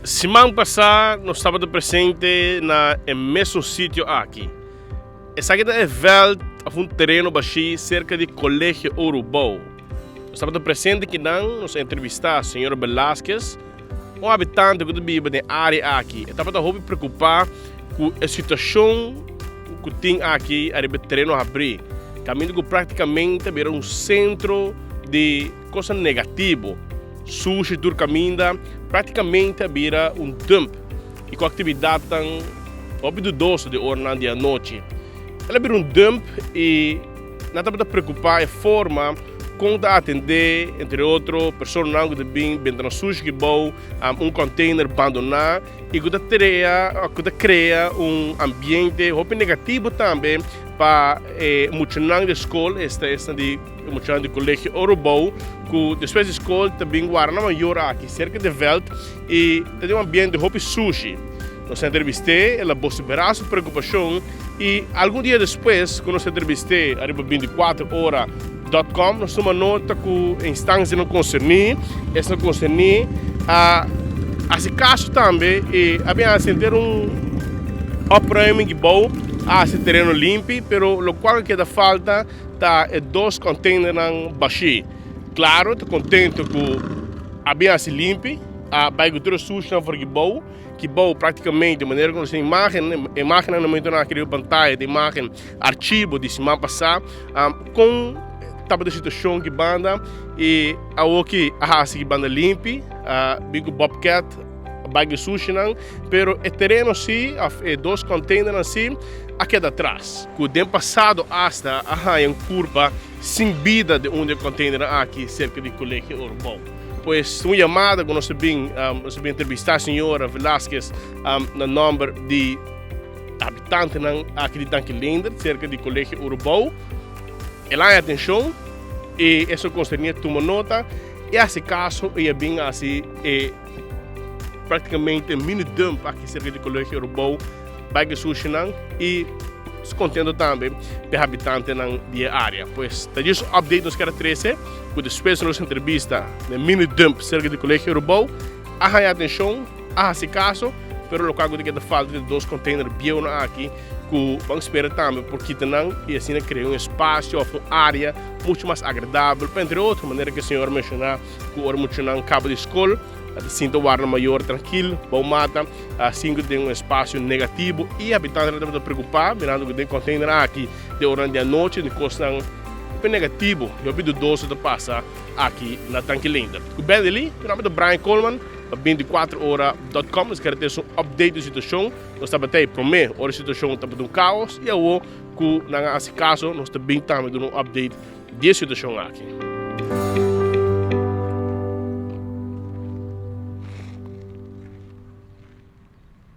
Siman pasá nos tabata presente na e mesun sitio aki. Esaki ta e vèlt òf un tereno bashí serka di Kolegio Orubou. Nos tabata presente kinan, nos a entrevistá señor Velasquez, un habitante ku ta biba den e área aki. E tabata hopi preokupá ku e situashon ku tin aki ariba e tereno habrí, kaminda ku práktikamente a bira un sentro di kosnan negativo. Sushi tur kaminda práktikamente a bira un dump i ku aktividatnan hopi dudoso di oranan di anochi. El a bira un dump i nan tabata preokupá e forma kon ta atendé entre otro personanan ku ta bin benta nan sushi aki bou un kònteiner bandoná i ku ta trea ku ta krea un ambiente hopi negativo tambe pa e muchanan di skol, esta esnan di E muchanan di Colegio Orobou cu despues di scol ta bin warda nan mayor aki cerca di veld y ta den un ambiente hopi sushi. Nos a entrevist'é, el a vocifera su preocupacion y algun dia despues cu nos a entrevist'é ariba 24 ora dot com nos tuma nota cu e instancianan concerni, esnan concerni a haci caso tambe y a bin haci henter un opruiming gebouw, a haci tereno limpi pero locual a keda falta Ta e dos containernan bashí. Claro ta contento cu a bin haci limpi, a bay cu tur e sushinan for kibou. Kibou practicamente, manera cu nos tin imagen, imagennan na momento nan a kere pantaya di imagen archivo di siman pasa, con tabata e situacion ki banda y awoki a haci ki banda limpi, a bin cu bobcat a bay cu e sushinan, pero e tereno si of e dos containernan si a keda atras. Ku den pasado asta a haña un kurpa sin bida den un di e konteinernan aki serka di Kolegio Orbou. Pues un yamada ku nos a bin nos a bin entrevistá señora Velasquez na nòmber di habitantenan aki di Tanki Leendert serka di Kolegio Orbou. El a haña atenshon i eso konserní a tuma nota i hasi kaso i a bin hasi e práktikamente mini dump aki serka di Kolegio Orbou. Bai ku e sushinan i kontento tambe pa e habitantenan di e área. Pues ta djis un update nos kier a trese ku despues di nos entrevista den mini dump serka di Kolegio Rubou a haña atenshon, a hasi kaso, pero lokual ku ta keda falta ta dos container bieunan aki ku ban spera tambe por kita nan i asina krea un espasio òf un área muchu mas agradabel pa entre otro manera ku e señor a menshoná ku ora muchanan kaba di skol A ta sinta warda mayor trankil bou mata, sin ku den un espasio negativo i habitantenan tabata preokupá mirando ku den konteiner aki den oranan di anochi di kosnan hopi negativo i hopi dudoso ta pasa aki na Tanki Leendert. Ku Bendy Lee, mi nomber ta Brian Coleman pa 24 ora dot com. Nos kere tin un update di situashon. Nos tabata ei promé ora e situashon tabata un kaos i awor ku nan a hasi kaso nos ta bin tambe duna un update di e situashon aki.